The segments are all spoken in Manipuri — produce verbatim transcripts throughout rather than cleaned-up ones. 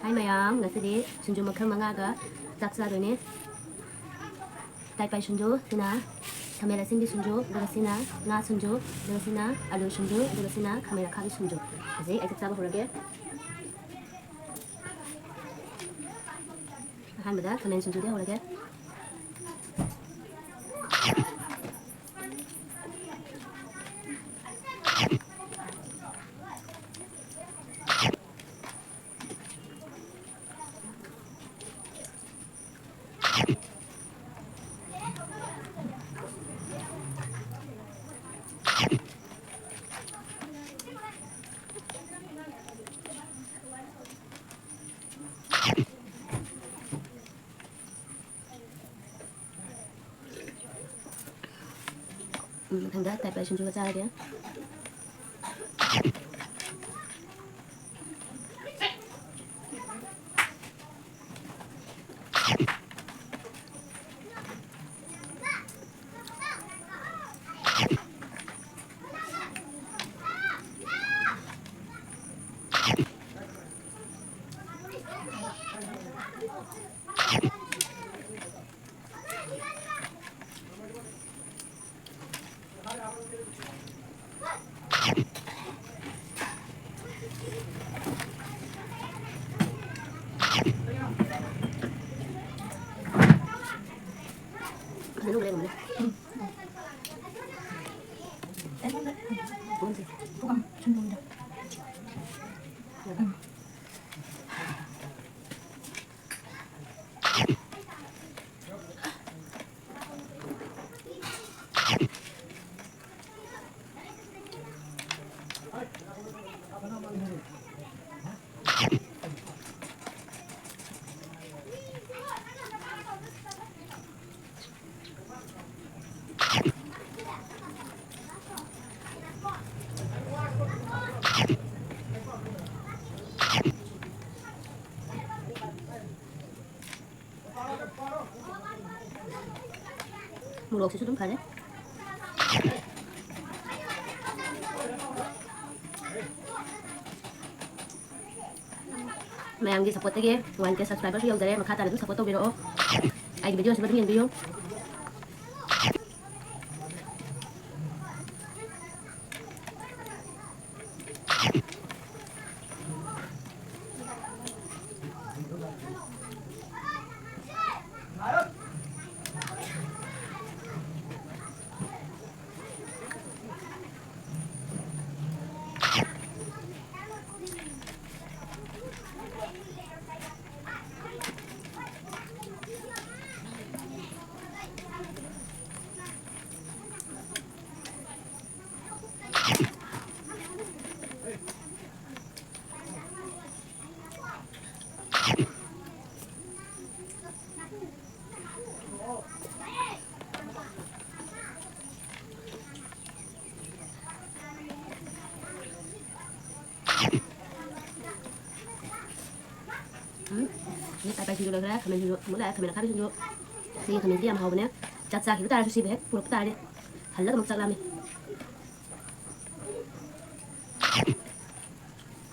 ꯍꯥꯏ ꯃꯌꯥꯝ, ꯉꯁꯤꯗꯤ ꯁꯤꯡꯖꯨ ꯃꯈꯜ ꯃꯉꯥꯒ ꯆꯥꯛ ꯆꯥꯗꯣꯏꯅꯦ꯫ ꯇꯥꯏ ꯄꯥꯏ ꯁꯤꯡꯖꯨ, ꯁꯤꯅ ꯈꯥꯃꯦꯟ ꯑꯁꯤꯟꯕꯤ ꯁꯤꯡꯖꯨ, ꯑꯗꯨꯒ ꯁꯤꯅ ꯉꯥ ꯁꯤꯡꯖꯨ, ꯑꯗꯨꯒ ꯁꯤꯅ ꯑꯂꯨ ꯁꯤꯡꯖꯨ, ꯑꯗꯨꯒ ꯁꯤꯅ ꯈꯥꯃꯦꯟ ꯑꯈꯥꯕꯤ ꯁꯤꯡꯖꯨ꯫ ꯍꯧꯖꯤꯛ ꯑꯩ ꯆꯥꯛ ꯆꯥꯕ ꯍꯧꯔꯒꯦ꯫ ꯑꯍꯥꯟꯕꯗ ꯈꯥꯃꯦꯟ ꯁꯤꯡꯖꯨꯗꯤ ꯍꯧꯔꯒꯦ꯫ ꯎꯝ, ꯃꯊꯪꯗ ꯇꯥꯏ ꯄꯥꯏ ꯁꯤꯡꯖꯨꯒ ꯆꯥꯔꯒꯦ꯫ ꯐꯖꯅ ꯎꯔꯦ, ꯎꯔꯦ꯫ ꯎꯝ꯫ ꯃꯣꯔꯣꯛꯁꯤꯁꯨ ꯑꯗꯨꯝ ꯐꯔꯦ꯫ ꯃꯌꯥꯝꯒꯤ ꯁꯞꯄꯣꯔꯠꯇꯒꯤ ꯋꯥꯟ ꯀꯦ ꯁꯕꯁꯀ꯭ꯔꯥꯏꯕꯔꯁꯨ ꯌꯧꯖꯔꯦ꯫ ꯃꯈꯥ ꯇꯥꯅ ꯑꯗꯨꯝ ꯁꯞꯄꯣꯔꯠ ꯇꯧꯕꯤꯔꯛꯑꯣ꯫ ꯑꯩꯒꯤ ꯚꯤꯗꯤꯑꯣꯁꯤꯕꯨ ꯑꯗꯨꯝ ꯌꯦꯡꯕꯤꯌꯨ꯫ ꯎꯝ, ꯁꯤ ꯄꯥꯏ ꯄꯥꯏ ꯁꯤꯡꯖꯨ ꯂꯣꯏꯈ꯭ꯔꯦ꯫ ꯈꯥꯃꯦꯟ ꯁꯤꯡꯖꯨ ꯑꯃꯨꯛ ꯂꯥꯛꯑꯦ, ꯈꯥꯃꯦꯟ ꯑꯈꯥꯕꯤ ꯁꯤꯡꯖꯨ꯫ ꯁꯤꯒꯤ ꯈꯥꯃꯦꯟꯁꯤꯗꯤ ꯌꯥꯝ ꯍꯥꯎꯕꯅꯦ꯫ ꯆꯥꯛ ꯆꯥꯈꯤꯕ ꯇꯥꯔꯁꯨ ꯁꯤꯕꯨ ꯍꯦꯛ ꯄꯨꯔꯛꯄ ꯇꯥꯔꯗꯤ꯫ ꯍꯜꯂꯒ ꯑꯃꯨꯛ ꯆꯥꯛ ꯂꯥꯝꯃꯤ꯫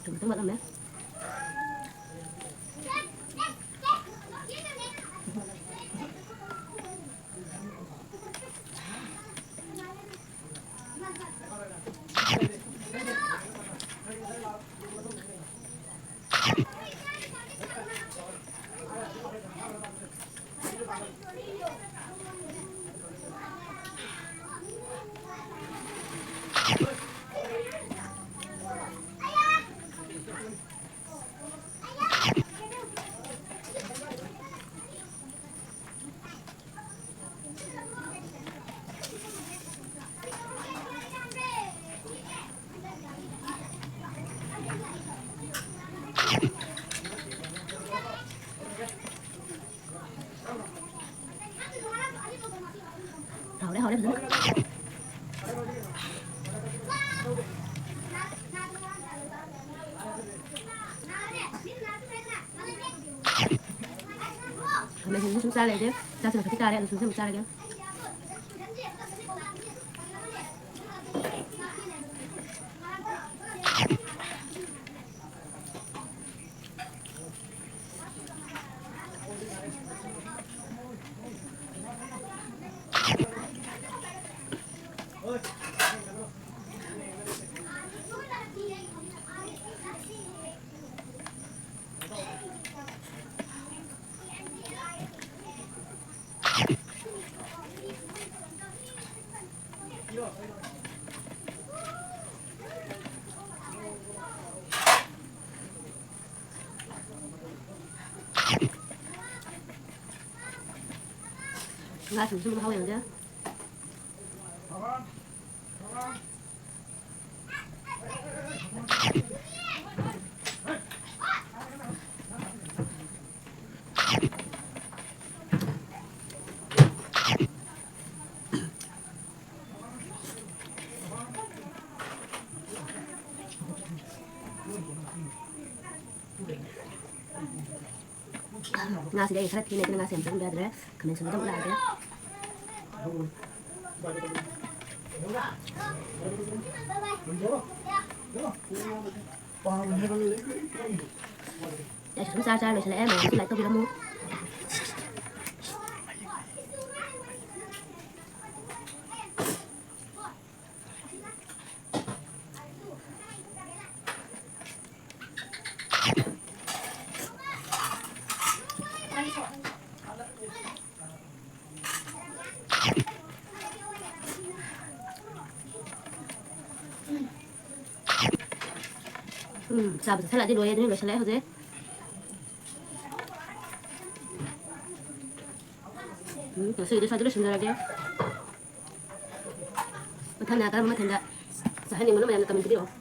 ꯊꯨꯝ ꯈꯤꯇꯪ ꯋꯥꯠꯂꯝꯃꯦ꯫ ꯍꯥꯎꯔꯦ, ꯍꯥꯎꯔꯦ ꯐꯖꯅ꯫ ꯈꯥꯃꯦꯟ ꯁꯤꯡꯁꯨ ꯁꯨꯝ ꯆꯥ ꯂꯩꯔꯦ꯫ ꯆꯥꯛꯁꯤꯅ ꯈꯖꯤꯛ ꯇꯥꯔꯦ, ꯑꯗꯨ ꯁꯨꯝ ꯁꯨꯝ ꯆꯥꯔꯒꯦ꯫ ꯉꯥ ꯁꯤꯡꯖꯨꯁꯨ ꯑꯗꯨꯝ ꯍꯥꯎꯋꯦ ꯌꯦꯡꯉꯨꯁꯦ꯫ ꯉꯥꯁꯤꯗꯤ ꯑꯩ ꯈꯔ ꯊꯦꯡꯅ, ꯑꯗꯨꯅ ꯉꯥꯁꯦ ꯌꯥꯝ ꯆꯪꯕ ꯌꯥꯗ꯭ꯔꯦ꯫ ꯈꯥꯃꯦꯟ ꯑꯁꯤꯟꯕꯗ ꯑꯃꯨꯛ ꯂꯥꯛꯑꯒꯦ꯫ ꯑꯩꯁꯨ ꯁꯨꯝ ꯆꯥꯔ ꯆꯥꯔ ꯂꯣꯏꯁꯤꯜꯂꯛꯑꯦ꯫ ꯃꯌꯥꯝꯁꯨ like ꯇꯧꯕꯤꯔꯝꯃꯨ꯫ ꯎꯝ, ꯆꯥꯕ ꯆꯠꯁꯜꯂꯛꯑꯗꯤ ꯂꯣꯏꯔꯦ, ꯑꯗꯨꯅ ꯂꯣꯏꯁꯜꯂꯛꯑꯦ ꯍꯧꯖꯤꯛ꯫ ꯎꯝ, ꯉꯁꯤꯒꯤꯗꯤ ꯁ꯭ꯋꯥꯏꯗ ꯂꯣꯏꯁꯤꯟꯖꯔꯒꯦ꯫ ꯃꯊꯪꯅ ꯀꯔꯝꯕ ꯃꯊꯦꯜꯗ ꯆꯥꯍꯟꯅꯤꯡꯕꯅꯣ ꯃꯌꯥꯝꯅ comment ꯄꯤꯕꯤꯔꯛꯑꯣ꯫